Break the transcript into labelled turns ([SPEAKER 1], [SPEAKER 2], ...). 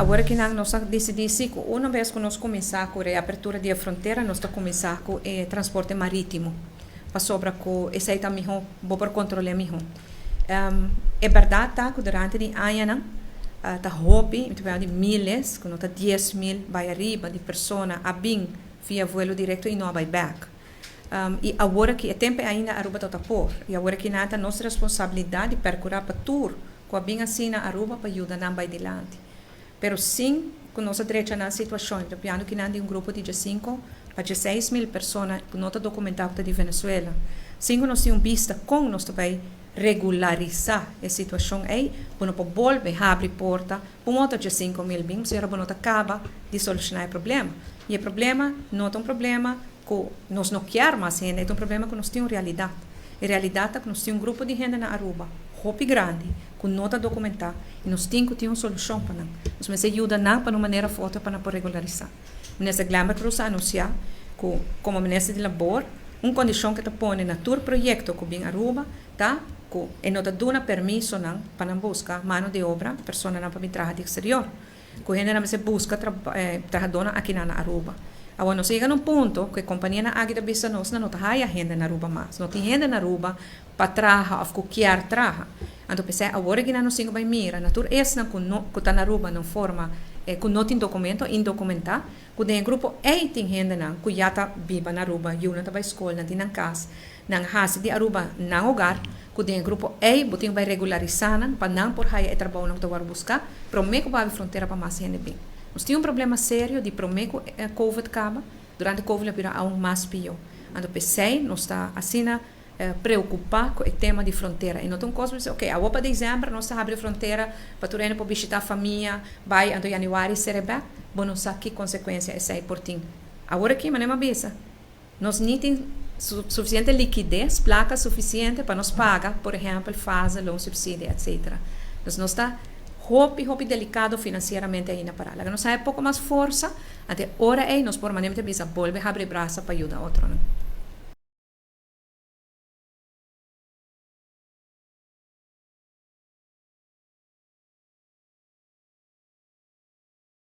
[SPEAKER 1] Awor aki nan nos a disidí si ku una bes ku nos kuminsá ku reapertura di e frontera nos ta kuminsá ku e transporte marítimo pasobra ku esei ta mihó, bo por kontrol'é mihó. E bèrdat ta ku durante di añanan ta hopi, mi ta papia di miles, ku no ta 10,000 bai ariba di persona a bin via vuelo direkto i no a bai bèk. I awor aki e tempu ainda Aruba ta ta por i awor aki nan ta nos responsabilidat di perkurá pa tur ku a bin asina Aruba pa yuda nan bai dilanti. Pero sin ku nos a drecha nan situashon, mi ta piando ki nan di un grupo di 15 pa 16 mil persona ku no ta dokumentá ku ta di Venezuela. Sin ku nos tin un bista kon nos ta bai regularisá e situashon ei, bo no por bolbe habri porta pa un otro 15 mil bin, pasobra bo no ta kaba di solushoná e problema. I e problema no ta un problema ku nos no kier mas hende, e ta un problema ku nos tin un realidat. E realidat ta ku nos tin un grupo di hende na Aruba, hopi grandi, ku no ta dokumentá i nos tin ku tin un solushon pa nan. Nos mester yuda nan pa un manera òf otro pa nan por regularisá. Minister Glenbert Croes a anunsiá ku komo minister di Labor, un kondishon ku e ta pone na tur proyekto ku bin Aruba ta ku e no ta duna permisonan pa nan buska mano di obra, personanan pa bin traha di eksterior. Ku hendenan mester buska trahadónan akinan na Aruba. Awor nos a yega na un punto ku e kompanianan aki ta bisa nos nan no ta haya hende na Aruba mas. No tin hende na Aruba pa traha òf ku kier traha. Anto p'esei awor aki nan nos tin ku bai mira na tur esnan ku no ku ta na Aruba na un forma ku no tin dokumento, indokumentá, ku den e grupo ei tin hendenan ku ya ta biba na Aruba, yunan ta bai skol, nan tin nan kas, nan hasi di Aruba nan hogar, ku den e grupo ei bo tin ku bai regularisá nan pa nan por haya e trabounan ku ta wòrdu buská promé ku bo habri frontera pa mas hende bin. Nos tin un problema serio di promé ku covid kaba, durante covid lo bira aun mas pió. Anto p'esei nos ta asina preokupá ku e tema di frontera. E no ta un kos ku bisa, oke, awor pa desèmber nos ta habri frontera pa tur hende por bishitá famia, bai, anto yanüari sera bèk. Bo no sa ki konsekuensia esei por tin. Awor aki, manera mi a bisa, nos ni tin sufisiente likides, plaka sufisiente pa nos paga, por ehèmpel, fase, loonsubsidie, etsetera. Dus nos ta hopi, hopi delikado finansieramente ainda pará. Laga nos haña poko mas forsa, anto e ora ei nos por, manera mi ta bisa, bolbe habri brasa pa yuda otronan.